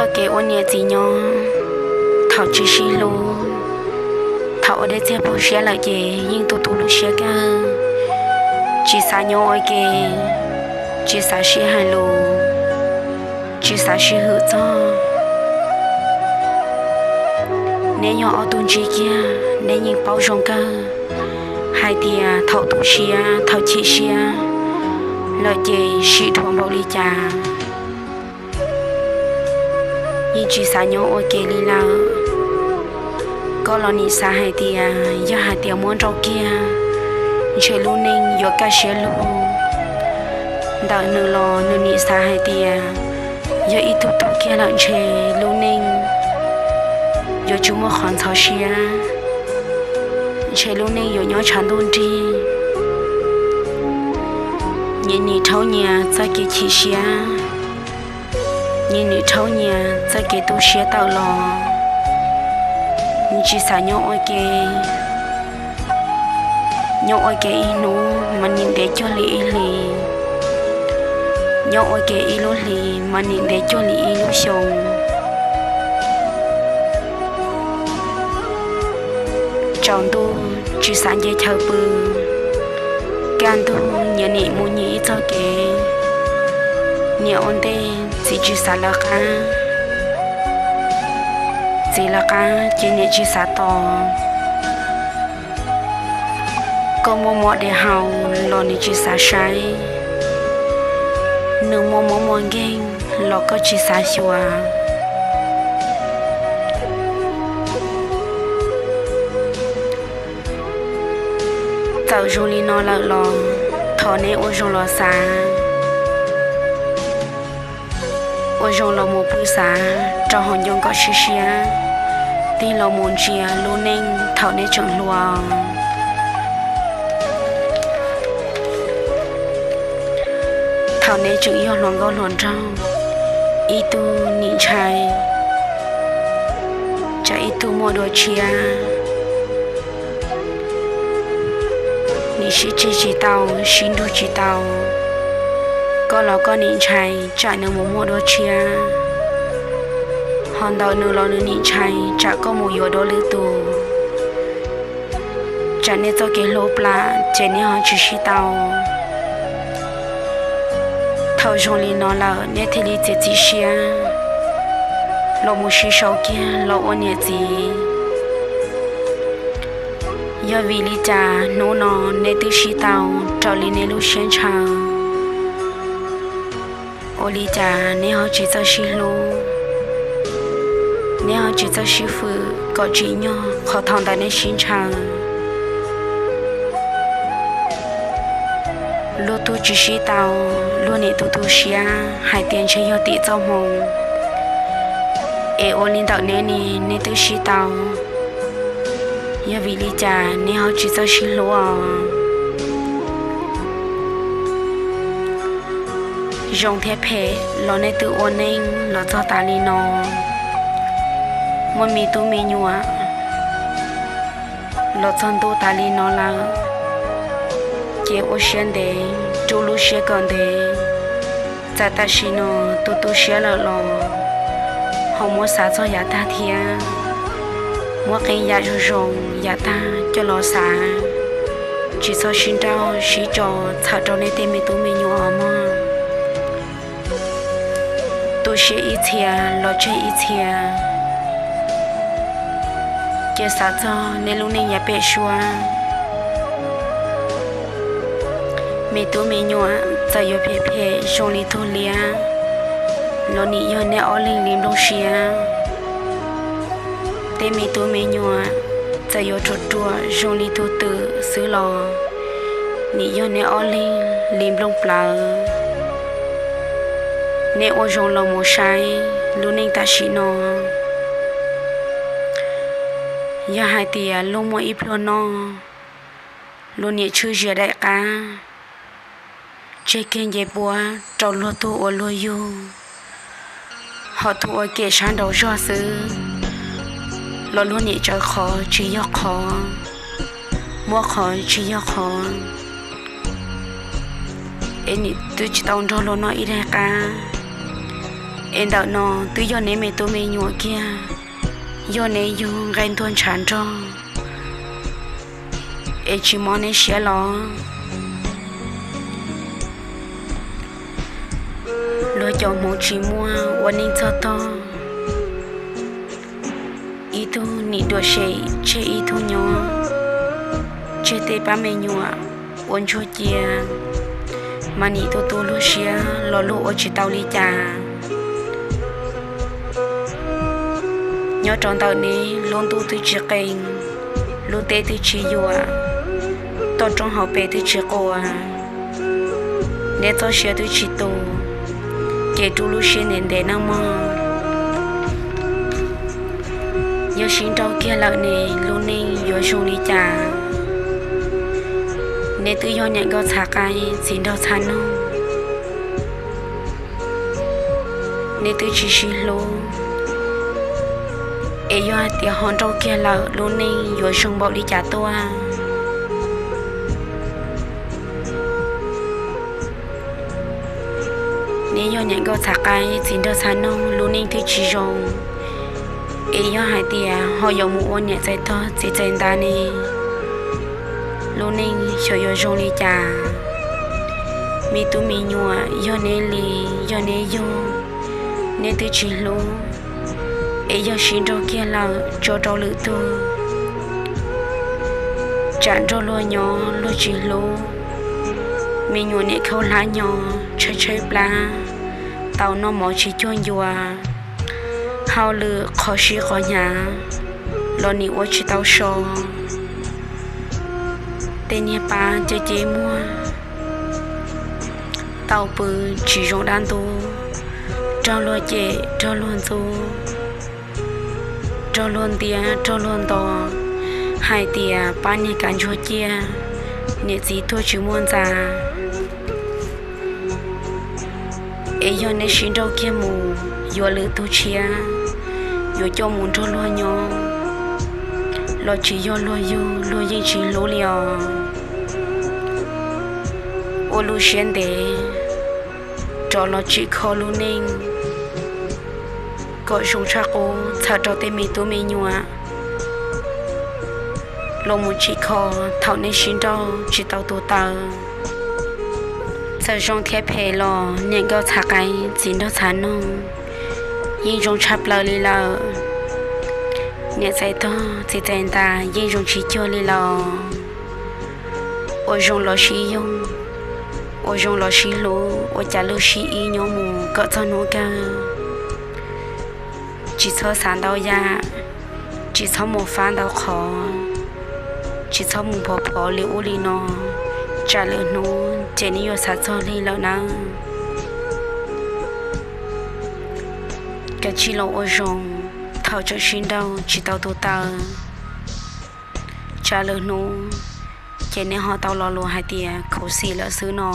Txoj kev ua niam txiv nyob thaum tsis sib hlub, thaum ua dej txiag poob siab lawm ces yeej tu tu lub siab kawg, tsis xav nyob ua ke, tsis xav sib hais lus, tsis xav sib hwm txog. Neb yog ob tug ntsib kiag, neb yeej paub zoo kawg hais tias thaum tu siab, thaum chim siab lawm ces sim dhuav npaum li cas. Yeej tsis xav nyob ua ke li lawm. Koj los nim xav hais tias yog hais tias muab nrauj kiag, ntshe lub neej yuav kaj siab lug. Ntawm nws los nws nim xav hais tias yog ib tug tuag kiag lawm ntshe lub neej yuav tsis muaj qhov ntxhov siab, ntshe lub neej yuav nyob tshav ntuj nrig. Nyias nim rhaub nyias txoj kev chim siab, nyias nim rhaub nyias txoj kev tu siab tawm los. Nws tsis xav nyob ua ke, nyob ua ke ib hnub mas nim ntev cuag li ib hlis, nyob ua ke ib lub hlis mas nim ntev cuag li ib lub xyoo. Tsaus ntuj tsis xav nce chaw pw, kaj ntug nyias nim mus nyias ib txoj kev. Niam ua ntej txiv tsis xav lawv qab, txiv lawv qab ces niam tsis xav tos. Koj muaj mov de haus los nws tsis xav saib, nws muaj mob muaj nkeeg los koj tsis xav xyuas. Txawm zoo li no lawm los thov neb ua zoo los xav, ua zoo los mus pw xav rau hauv ncoo kom siab siab, tig los mus ntsia lub neej thaum neb tseem hluas. Thaum neb tseem yog hluas nkauj hluas nraug, ib tug nim ntshai tsam ib tug muaj dua tshiab, nim sib tseg tsis tau, sib nrug tsis tau. Koj los koj nim ntshai tsam nws mus muaj dua tshiab, ho ntawm nws los nws nim ntshai tsam koj mus yuav dua lwm tus, tsam nej txoj kev hlub plam ces neb ho tsis sib tau. Thaum zoo li no lawm neb thiaj li txiav txim siab los mus sib sau kiag los ua niam txiv. Yog vim li cas hnub no neb twb sib tau raws li neb lub siab ntshaw, ua li cas neb ho tsis txawj sib hlub, neb ho tsis txawj sib fwm kom tsim nyog qhov thaum ntawd neb sib ntshaw? Luag tug tsis sib tau, luag nim tu tu siab hais tias ntshe yog tim txoj hmoo, es ua li ntawm neb ne, neb twb sib tau, yog vim li cas neb ho tsis txawj sib hlub os? Zoo thiab phem los nej twb ua neej los txog tas li no, muaj me tub me nyuam los txog ntuj tas li no lawm, ces ua siab ntev, rub lub siab kom ntev. Txawm tam sim no tu tu siab lawm los ho muab xav txog yav tag thiab, muab qee yam zoo zoo yav tag coj los xav, tsis txhob sib nrauj sib tso txhawm rau nej tej me tub me nyuam os mog. Tu siab ib txhia los tseg ib txhia, ces xav txog nej lub neej yav pem suab. Me tub me nyuam txawm yuav phem phem zoo li tug liab los nim yog neb ob leeg li nplooj siab. Tej me tub me nyuam txawm yuav ruam ruam zoo li tug twm xwb los nim yog neb ob leeg li nplooj plawv. Neb ua zoo los mus saib lub neej tam sim no, yog hais tias luag muaj ib pluag noj, luag niam tshwj zias daim qab, tseg kiag nce puab rau luag tug uas luag yug, ho tug ua kem sab nraud zog xwb los luag niam tsawv qhov tsis yog qhov, muab qhov tsis yog qhov, es nim twb tsis tau nrog luag noj ib daim qab. Es ntawm no twb yog neb me tub me nyuam kiag, yog neb yug nqaij ntuag ntshav nrog, es tsis mob neb siab los? Luag cov hmoov tsis muaj ua neej txog tog, ib tug nim dua sem tseg ib tug nyob, tseg tej pab me nyuam ua ntsuag cia, mas nim tu tu luag siab los luag ua tsis tau li cas. Nyob rau ntawm neb lub ntuj twb tsis qee, lub teb twb tsis yuam, toj roob hauv pes twb tsis quas, neb txoj sia twb tsis tu, ces rub lub siab ntev ntev nawb mog. Yog sib nrauj kiag lawm ne lub neej yuav zoo li cas? Neb twb yog niam nkauj txhav qaib txiv nraug txhav noog, neb twb tsis sib hlub, es yog hais tias ho nrauj kiag lawm lub neej yuav zoo npaum li cas tuaj? Neb yog niam nkauj txhav qaib txiv nraug txhav noog, lub neej twb tsis zoo, es yog hais tias ho yuav mus ua niam txais tog txiv txais nta ne, lub neej xyov yuav zoo li cas? Me tub me nyuam yog neb li, yog neb yug, neb twb tsis hlub, es yog sib nrauj kiag lawm tso rau lwm tug, tsam nrog luag nyob luag tsis hlub, me nyuam niam khaub hlab nyo, tshaib tshaib plab, tau noj mov tsis cuag ncua, hauj lwm qhov sib qhov hnyav los nim ua tsis tau so. Tej niag pab ceb ceb muag, tau pw tsis zoo dab ntub, raug luag cem raug luag ntxub, raug luag ntiab raug luag nto, hais tias pab niag kav ntsuag ciaj, niam txiv tuag tsis muaj ntxa. Es yog neb sib nrauj kiag mus yuav lwm tug tshiab, yuav coj mus nrog luag nyob, los tsis yog luag yug luag yeej tsis hlub li os. Ua lub siab ntev, rov los tsim kho lub neej kom zoo tshaj qub txhawm rau tej me tub me nyuam los mus tsim kho thaum nej sib nrauj tsis tau tus taw. Txawm zoo thiab phem los niam nkauj txhav qaib txiv nraug txhav noog yeej zoo tshaj plaws li lawm. Niam txais tog txiv txais ntas yeej zoo tsis cuag li lawm. Ua zoo los sib yoog, ua zoo los sib hlub, ua cas lwj sib ib nyob mus kom txog hnub kawg. Tsis txhob xav ntau yam, tsis txhob mus fab ntau qhov, tsis txhob mus phov phov li ub li no, tsam lwm hnub ces neb yuav xav txog li lawm nawb. Kav tsij los ua zoo thaum tseem sib nrauj tsis tau tus taw, tsam lwm hnub ces neb ho tau lo lus hais tias khuv xim lawm xwb no.